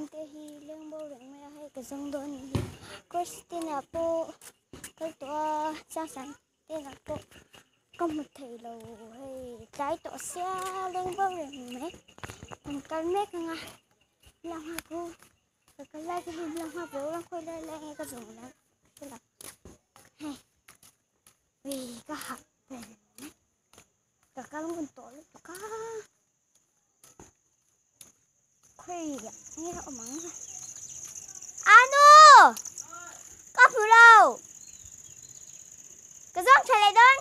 Kimte hi leng bo reng mai a hei ka zawng dawn anih hi Christina pawh kal tawh a Sangsan tenah pawh ka hmu thei lo hei tlai tawh sia leng bo reng mai kan kal mek ang a la nghak u ka kal lai te hian la nghak lo la khawi lai lai nge ka zawng lai te lah hei ui ka hah reng mai ka kal ngun tawh lutuk a. Khawi nge awm ang Anu! Ka hmu lo! Ka zawng tha leh dawn!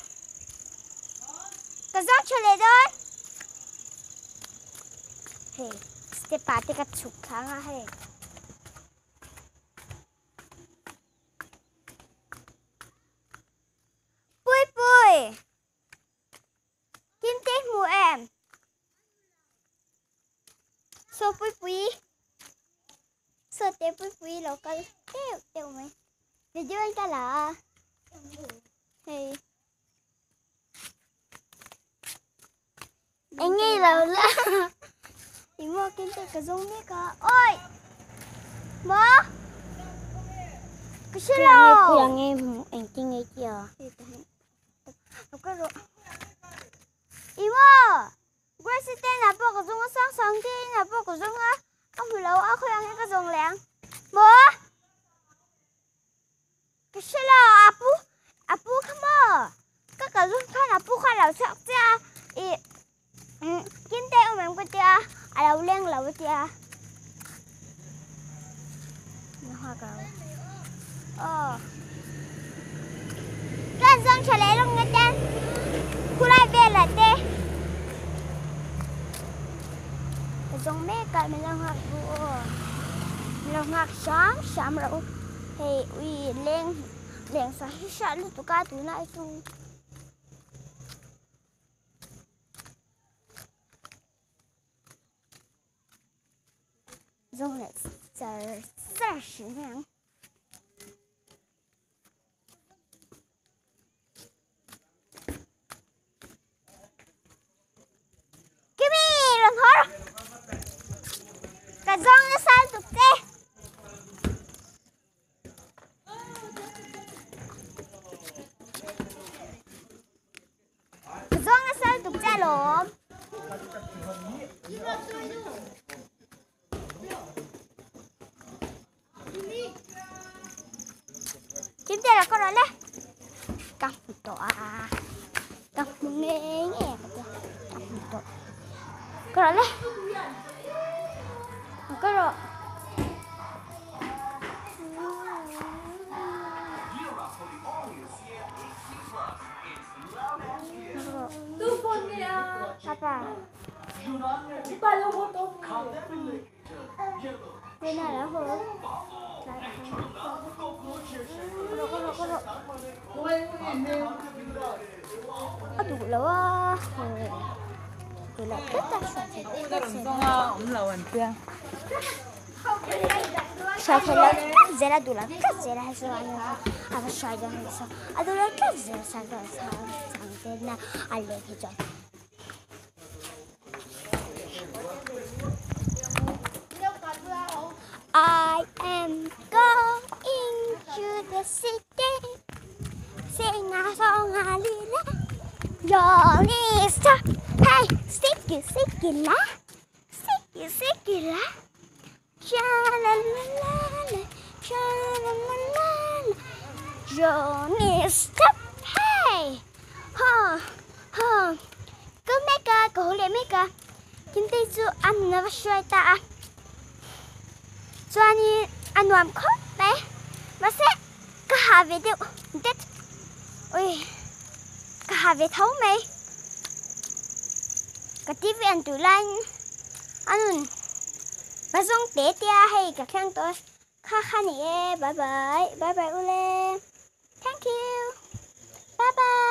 Ka zawng tha leh dawn! Hei, step ah te ka chhuk thla anga hei. Pui pui! Kimte hmu em? Saw pui pui. Saw te pui pui lo kal teuh teuh mai. Video in ka la a. Hei. Eng nge lo la. Ih maw Kimte ka zawng mek a. Oi! Maw? Ka hre lo. Kuya nge hmu engtin nge tia. Ih maw? Grace te inah pawh ka zawng a, Sangsang te inah pawh ka zawng a, ka hmu lo a, khawiah nge ka zawng leh ang? Maw? Ka hre lo, a pu, a pu kha maw? Ka kal zawng khan a pu kha a lo chhuak chiah a, ih kim te awm em ka tia, a lo leng lo a tia. Aw. Kan zawng tha leh lawng nge te. Khulai velah te. Ka zawng mek a min lo nghak ru aw. Min lo nghak hram hram rawh u. Hei ui leng leng sa hi hriat lutuk a tunah chu. Zawng leh char char hrim mai ang. Kimi rawn haw rawh. Ka zawng nasa lutuk che. Ka zawng nasa lutuk che alawm. Kim te là con rồi le. Ka hmu tawh a. Ka hmu ngei ngei ka tia. Ka hmu tawh. Ka rawh le. Ka rawh. Papa. Bên này là hồ. A duh lo a duh lo tlat a hruai thei lo tlat zel a duh lo tlat zel a hei saw a va hruai dawn hei saw a duh lo tlat zel a sang te na a leh hi chuan. I am going to the city Sing a song a lila Johnny stop Hey sticky sticky la Sticky sticky la Cha la la la la Cha la la la la Johnny stop Hey Ha Ha Ka mek a ka haw leh mek a Kimtei chu a nun a va hruai ta a chuanin a nuam khawp mai mahse ka ha ve deuh det ui ka ha ve tho mai ka TV an tui laiin a nun va zawng te te a hei ka thleng tawh a kha kha ni e bye bye bye bye ule thank you bye bye.